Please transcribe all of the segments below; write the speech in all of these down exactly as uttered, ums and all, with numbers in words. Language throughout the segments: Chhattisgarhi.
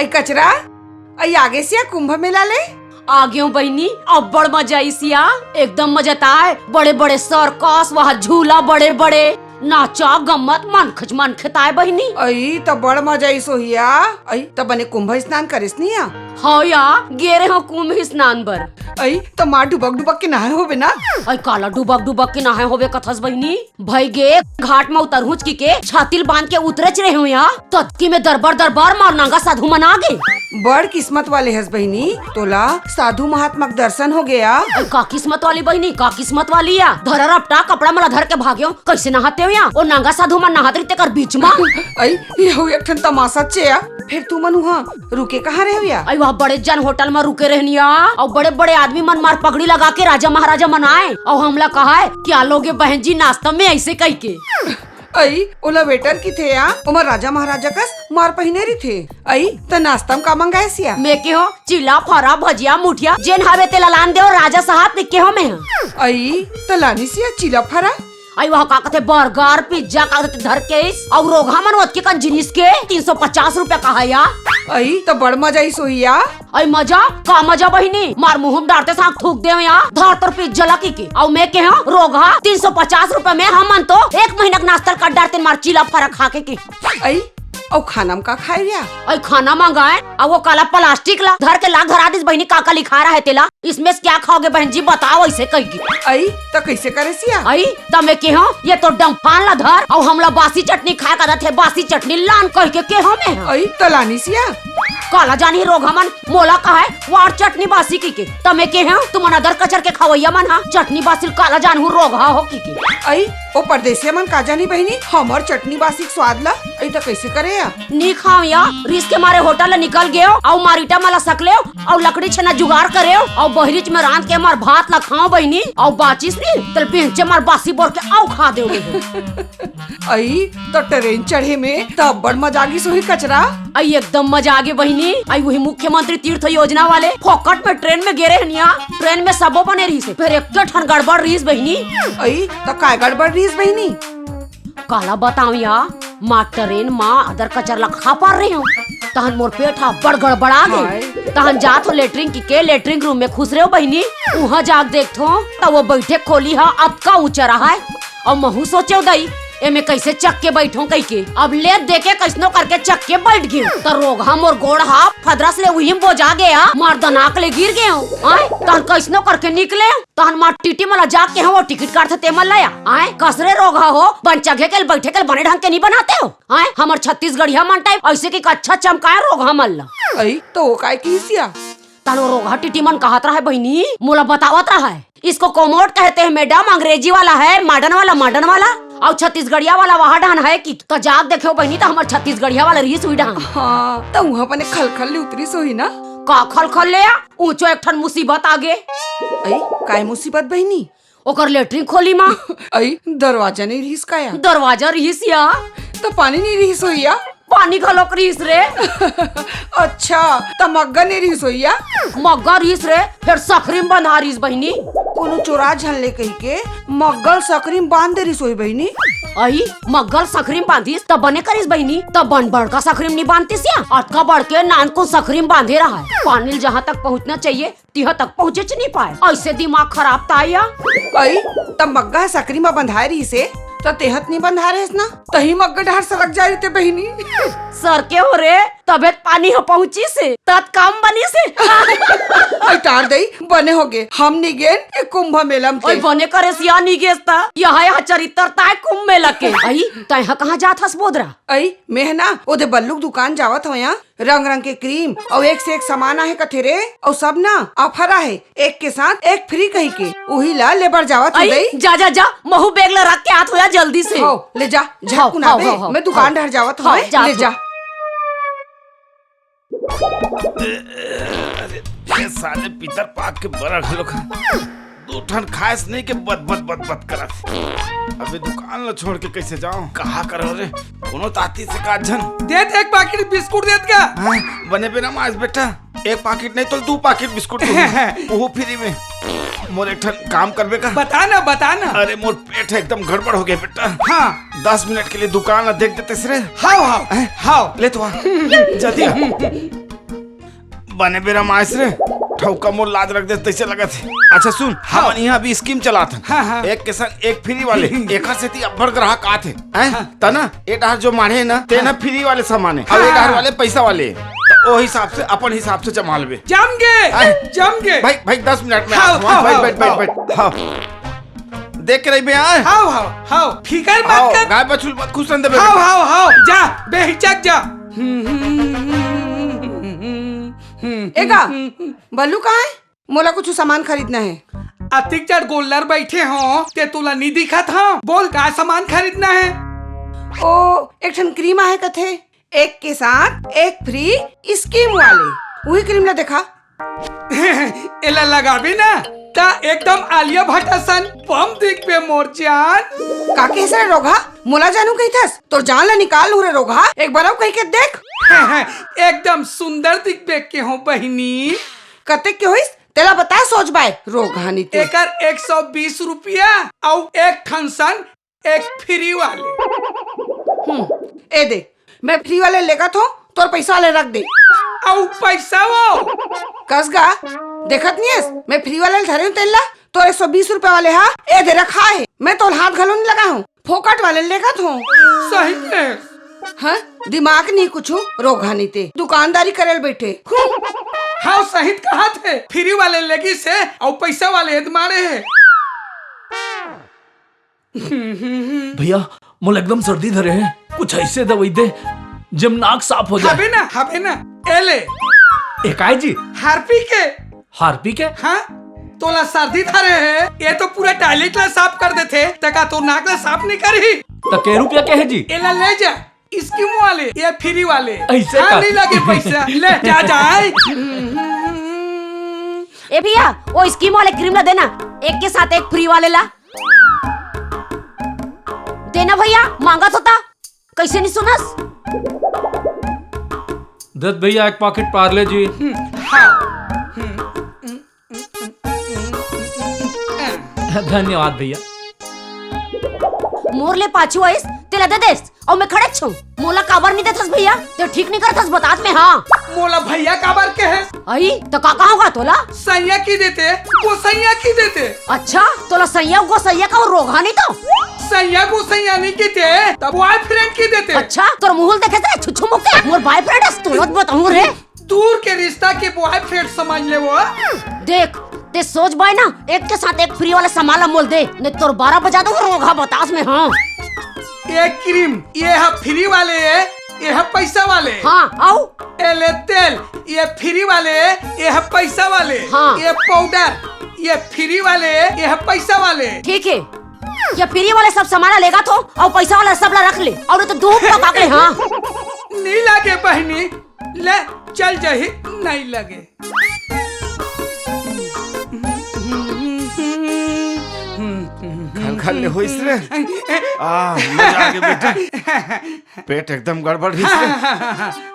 कचरा, अई आगे सिया कुंभ मेला ले? आगे हूँ बहिनी, अब्बड़ मजा आइस या, एकदम मजा आय। बड़े बड़े सर्कस, वहाँ झूला बड़े बड़े, नाचा गम्मत मनखच मनखे ताय बहिनी। अई त बड़ मजा आइस होही या। अई त बने कुंभ स्नान करेस नी या? हव या, गे रहे हूँ कुंभ स्नान बर। अई त माँ डुबक डुबक के नहाए होबे ना? अई काला डुबक डुबक के नहाए होबे कथस बहिनी? भई गे घाट म उतरहूँच किके छाती ल बांध के उतरेच रहे हूँ या, ततकी में दरबार दरबार म नांगा साधु मन आगे। बड़ किस्मत वाले हस बहिनी, तोला साधु महात्मा के दर्शन होगे या। अई का किस्मत वाली बहिनी, का किस्मत वाली या? धरा रपटा कपड़ा मला धर के भागे हूँ, कइसे नहाते हूँ या? ओ नांगा साधु मन नहात रहिथे कर बीच म। अई, ये हउ एक ठन तमाशा चे या। फेर तुमन उहाँ रुके कहाँ रहे हव या? अई वहाँ बड़े जन होटल म रुके रहेन या, अउ बड़े बड़े आदमी मन मार पगड़ी लगा के राजा महाराजा मन आय, अउ हमला कहाय, "क्या लोगे बहन जी नाश्ता में?" अइसे कहिके। अई, ओला वेटर किथे या, ओमा राजा महाराजा कस मार पहिने रिथे। अई, त नाश्ता म का मंगाएस या? में केहेंव, "चीला, फरा, भजिया, मुठिया, जेन हावे तेला लान देव राजा साहब," कहिके केहेंव में ह। अई, त लानिस या चीला फरा? अई, वहाँ का कथे, बर्गर, पिज्जा, का कथे, धर के आइस, अउ रोगहा मन ओतके कन जिनिस के तीन सौ पचास रुपया कहाय या। अई, त बड़ मजा आइस होही या। अई मजा, का मजा बहिनी? मार मुँह म डारतेस आँख थूक देंव या। धर तोर पिज्जा ला कहिके। अउ में केहेंव, रोगहा, तीन सौ पचास रुपया में हमन तो एक महीना के नाश्ता ल काट डारतेन मार चीला फरा खा के कहिके। अई, अउ खाना म का खाए या? अई खाना मंगाएन, अउ ओ काला प्लास्टिक ला धर के ला धरा दिस बहिनी, का का लिखा रहे तेला। "इसमें से क्या खाओगे बहन जी, बताओ," अइसे कहिके। अई, त कइसे करेस या? अई, त में केहेंव, "ये तो डंफान ला धर, अउ हमला बासी चटनी खाए के आदत हे, बासी चटनी लान," कहिके केहेंव में ह। अई, त लानिस या? काला जानही रोगहा मन, मोला कहाय, "वार चटनी बासी," कहिके। त में केहेंव, "तुमन अदर कचर के खवइया मन ह, चटनी बासी ल काला जानहू रोगहा हो," कहिके। अई, ओ परदेसिया मन का जानही बहिनी, हमर चटनी बासी के स्वाद ला। अई, त कइसे करे या? नी खांव या, रिस के मारे होटल ले निकल गेंव, अउ मार ईटा मन ला सकलेंव, अउ लकड़ी छेना जुगाड़ करेंव, अउ बहिरीच में रांध के मार भात ला खांव बहिनी, अउ बाचिस नी, तेला बेंचे मार बासी बोर के अउ खा देंव। अई, त ट्रेन चढ़े में त अब्बड़ मजा आगिस होही कचरा। अई, एकदम मजा आगे बहिनी। अई, उही मुख्यमंत्री तीर्थ योजना वाले फोकट में ट्रेन में गे रहेन या, ट्रेन में सबो बने रिहिस हे, फेर एक्के ठन गड़बड़ रिहिस बहिनी। अई, त काय गड़बड़ रिहिस बहिनी? काला बतांव या, मार ट्रेन म अदर कचर ला खा पार रहे हंव, तहन मोर पेट ह बड़ गड़बड़ा गे। हाय। तहन जात हंव लेटरिन कहिके लेटरिन रूम में खुसरेंव बहिनी, उहां जाके देखथंव त ओ बइठे खोली ह अतका ऊंचा रहय। अउ महूं सोचेंव दई, एमे कइसे चघ के बइठंव कहिके। अब लेत देके कइसनो करके चघ के बइठ गेंव, त रोगहा मोर गोड़ ह फदरस ले उही म बोजा गे, मार दनाक ले गिर गेंव। आंय, तहन कइसनो करके निकलेंव। तहन मार टीटी मन ला जाके केहेंव, टिकट काटथे ते मन ला या। आंय, कस रे रोगहा हो, बन चघे के ल बइठे के ल बने ढंग के नी बनाते हो। आंय, हमर छत्तीसगढ़िया मन टाइप अइसे कहिके अच्छा चमकाय रोगहा मन ला। अई, त ओ काय किहिस या? तहन ओ रोगहा टीटी मन कहत रहय बहिनी, मोला बतावत रहय, "इसको कोमोड कहते हैं मैडम, अंग्रेजी वाला है, मॉडर्न वाला, मॉडर्न वाला, अउ छत्तीसगढ़िया वाला वहां डहन है कि।" त जाके देखेंव बहिनी, त हमर छत्तीसगढ़िया वाला रिहिस उही डहन। हां, त उहां बने खलखल ले उतरिस होही ना? का खलखल ले या? ऊंचो एक ठन मुसीबत आगे। अई, काय मुसीबत बहिनी? ओकर लेटरिन खोली म। अई, दरवाजा नइ रिहिस का या? दरवाजा रिहिस या। त पानी नइ रिहिस होही या? पानी घलोक रिहिस रे। अच्छा, त मग्गा नइ रिहिस होही या? मग्गा रिहिस रे, फेर सकरी म बंधा रिहिस बहिनी। कोनो चोरा झन ले कहिके मग्गा ल सकरी म बांध दे रिहिस होही बहिनी। अई, मग्गा ल सकरी म बांधिस त बने करिस बहिनी, त बन बड़का सकरी म नी बांधतिस या? अतका बड़के नानकुन सकरी म बांधे रहय। पानी ल जहां तक पहुंचना चाहिए, तिहां तक पहुंचेच नी पाय। अइसे दिमाग खराब ताय या। अई, त मग्गा ह सकरी म बंधाय रिहिस हे, त तेंह त नी बंधाय रहेस ना, तहीं मग्गा डहर सरक जाय रहिते बहिनी। सरकेंव रे, तभे त पानी ह पहुंचिस हे, तत काम बनिस हे। अई टार दई, बने होगे, हम नी गेन ए कुंभ मेला म ओए ते। बने करेस या नी गेस त, यहां यहां चरित्र ताय कुंभ मेला के। अई, तैं ह कहां जात हस बोदरा? अई, मेंह ना, ओदे बल्लू के दुकान जावत हंव या। रंग रंग के क्रीम अउ एक से एक सामान आहे कथे रे, अउ सब ना ऑफर आहे, एक के साथ एक फ्री कहिके, उही ला ले बर जावत हंव अई, दई। जा, जा, जा, महूं बैग ला रख के आत हंव या जल्दी से। हव, ले जा, झट हव, कुना हव, बे, हव, हव, मैं दुकान हव। डहर जावत हंव, हव, ए, जा ले तू। जा। अरे, ये साले पितर पाक के बरा घलो खा। दू ठन खाएस नहीं के बत, बत, बत, बत करत। अबे दुकान ला छोड़ के कइसे जाओं? कहा करो रे? कोनो ताती से का झन? दे दे एक पाकिट बिस्कुट दे दे का? हाँ, बने बिना मास बेटा। एक पाकिट नहीं तो दू पाकिट बिस्कुट दूंगा। वो फ्री में। मोर एक ठन काम करबे का? बता ना, बता ना। अरे मोर पेट एकदम गड़बड़ हो गया बेटा। हाँ। दस मिनट के लिए दुकान ला देख देते सरे। हाव, हाव, हैं? हाव। ले तो आ। जल्दी आ। बने बेरा म आइस रे, ठौका मोर लाज रख देस तइसे लगत हे। अच्छा सुन, हाँ। हमन इहाँ अभी scheme चलात हन। हाँ, हाँ। एक के संग एक free वाले, एखर सेती अब्बड़ ग्राहक आत हे, हैं? हाँ। त ना, ए डहर जो माढ़े हे ना, ते ना हाँ। Free वाले समान हे, अउ ए हाँ। डहर वाले पइसा वाले हे। त ओ हिसाब से, अपन हिसाब से जमा लेबे। जम गे, आय। जम गे। भाई, भाई, दस मिनट में हाँ, आत हँव, हाँ, बैठ, हाँ, बैठ, बैठ, हाँ। बैठ। हाँ। देख के रहिबे, आय। हाँ, हाँ, हाँ। फिकर मत हाँ, कर। गाय बछरू मत खुसन देबे हाँ, बेटा। हाँ, हाँ। जा, बेहिचक जा। ए गा, बल्लू कहाँ हे? मोला कुछ सामान खरीदना हे। अतिक जड़ गोल्लर बइठे हँव, ते तोला नी दिखत हँव? बोल, का सामान खरीदना हे? ओ, एक ठन cream आहे कथे, एक के साथ एक free scheme वाले, उही cream ला देखा। एला लगाबे ना, त एकदम आलिया भट्ट असन बम दिखबे मोर जान। का कहेस रे रोगहा? मोला जानहूँ कहिथस? तोर जान ला निकाल लूँ रे रोगहा, एक बार अउ कहि के देख। एकदम सुंदर दिखबे के हँव बहिनी। कतेक के होइस? तेला बता सोझ बाय, रोगहा नी ते। एकर एक सौ बीस रुपया अउ एक ठन संग एक free वाले। हम्म, ए दे, मैं free वाले लेगत हँव, तोर पइसा वाले रख दे। अउ पइसा वो? कस गा, देखत नी हस, मैं free वाले ल धरे हँव तेन ला, तोर एक सौ बीस रुपया वाले हा, ए दे रखा हे, मैं तोर हाथ घलो नी लगाहूँ। फोकट वाले लेगत हँव। सही में? हाँ, दिमाग नी कुछु, रोगहा नी ते। दुकानदारी करे ल बइठे। हम्म। हाँ, सही त कहत हे। Free वाले लेगिस हे, अउ पइसा वाले एदमाड़े हे। भैया, मोला एकदम सर्दी धरे हे, कुछ अइसे दवई दे, जेम नाक साफ हो जाय। हबे ना, हबे ना, ए ले। ए काय जी? Harpic के। Harpic के? हाँ, तोला सर्दी धरे हे, ए तो पूरा toilet ला साफ कर देथे, त का तोर नाक ला साफ नइ करही? त के रुपया के हे जी? एला ले जा, scheme वाले, ए free वाले। अइसे हाँ, का? नइ लगे पइसा, ले जा, जा। ए भैया, ओ scheme वाले cream ला देना, एक के साथ एक free वाले ला। देना भैया, मांगत हों त। कइसे नइ सुनस? देत भैया एक packet Parle-G। हम्म, हाँ। हम्म, हम्म, हम्म, हम्म। धन्यवाद भैया। मोर ले पाछू आइस, तेला दे देस, अउ मैं खड़ेच हँव। मोला काबर नइ देथस भैया? ते ठीक नइ करथस, बतात मैं, हाँ। मोला भैया काबर कहेस? अई, त का कहँव गा तोला? सइयाँ कहि देते, गोसइयाँ कहि देते। अच्छा, तोला सइयाँ गोसइयाँ कहँव, रोगहा नी तो। सइयाँ गोसइयाँ नइ कहिते, त boyfriend कहि देते। अच्छा, तोर मुँह ल देखे से छुच्छू मुख के, मोर boyfriend हस, तोला बताहूँ रे। दूर के रिश्ता के boyfriend समझ ले वो। देख, ते सोझ बाय ना, एक के साथ एक free वाला सामान ला मोल दे, नइ तोर बारा बजा दूँ रोगहा बतास मैं, हाँ। ए cream, ए ह free वाले ए, ए ह पइसा वाले। हाँ, अउ? ए ले तेल, ए free वाले ए, ए ह पइसा वाले। हाँ। ए powder, ए free वाले ए, ए ह पइसा वाले। ठीक हे, ए free वाले सब सामान ला लेगत हँव, अउ पइसा वाला सब ला रख ले, अउ नइ तो दू हफ्ता काट ले, हाँ। नइ लगे बहिनी, ले चल जाही, नइ लगे। खल खल ले होइस रे। आ, मजा आ गे बेटा। पेट एकदम गड़बड़ रहिस रे।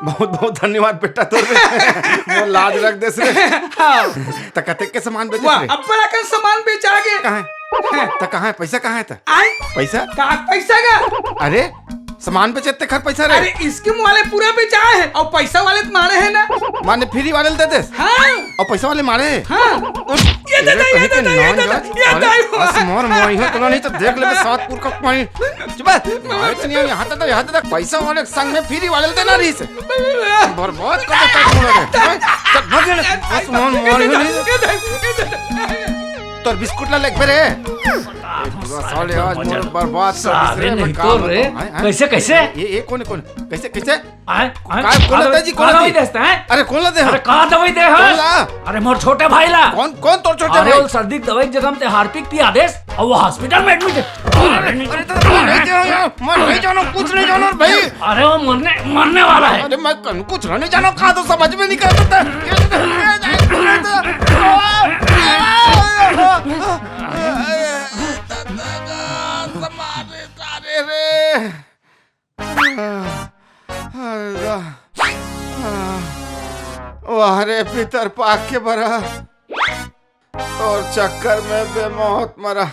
बहुत बहुत धन्यवाद बेटा तोर रे। मोर लाज रख देस रे। हाँ। त कतेक के सामान बेचेस वाह, रे? अब्बड़ अकन सामान बेचा गे। कहाँ हे? त कहाँ हे? पइसा कहाँ हे त? आय? पइसा? का पइसा गा? अरे, सामान बेचे तेखर पइसा रे। अरे, scheme वाले पूरा बेचाय हे, अउ पइसा वाले त मारे हे ना। माने free वाले ल दे देस? हाँ। अउ पइसा वाले मारे हे? हाँ। उठ, ये दे तेरे दे, ये कहीं दे के दे, ये नॉन दे दे, जॉन। ये अरे, दे। बस मोर मोइहो तोला नहीं तो देख लेबे सात पुरखा के पानी। चुप है। मारे तो नहीं, यहाँ तक, यहाँ तक पइसा वाले के संग में free वाले ल देना रहिस हे। बर्बाद कर देता है तोला रे। हैं? चल, भाग ले। बस मोर मोइहो नहीं। तोर बिस्कुट ला लेके रे। साले आज मोर बर्बाद कर दिस रे, साले मैं नहीं का तो रे। बताऊं, हैं, हैं? कैसे, कैसे? ये, ये कौन है, कौन? कैसे, कैसे? आय, आय, का, कौन का ला दे जी, कौन का ला दे? दवाई देस ते, हैं? अरे, कौन ला दे, हाँ? अरे, का दवाई दे, हाँ? कौन ला? अरे, मोर छोटे भाई ला। कौन, कौन तोर छोटे अरे, भाई? वो सर्दी के दवाई के जगह में ते हार्पिक पिया देस, अउ वो hospital में admit है। अरे, अरे, तो मैं नहीं जानूं, मैं नहीं जानूं, कुछ नहीं जानूं, भाई। अरे, वो मरने, मरने वाला है। अरे, मैं कन-, कुछ नहीं जानूं, कहा तो समझ में नहीं करता था। वाह रे पितर पाक के बरा, तोर चक्कर में बेमौत मरा।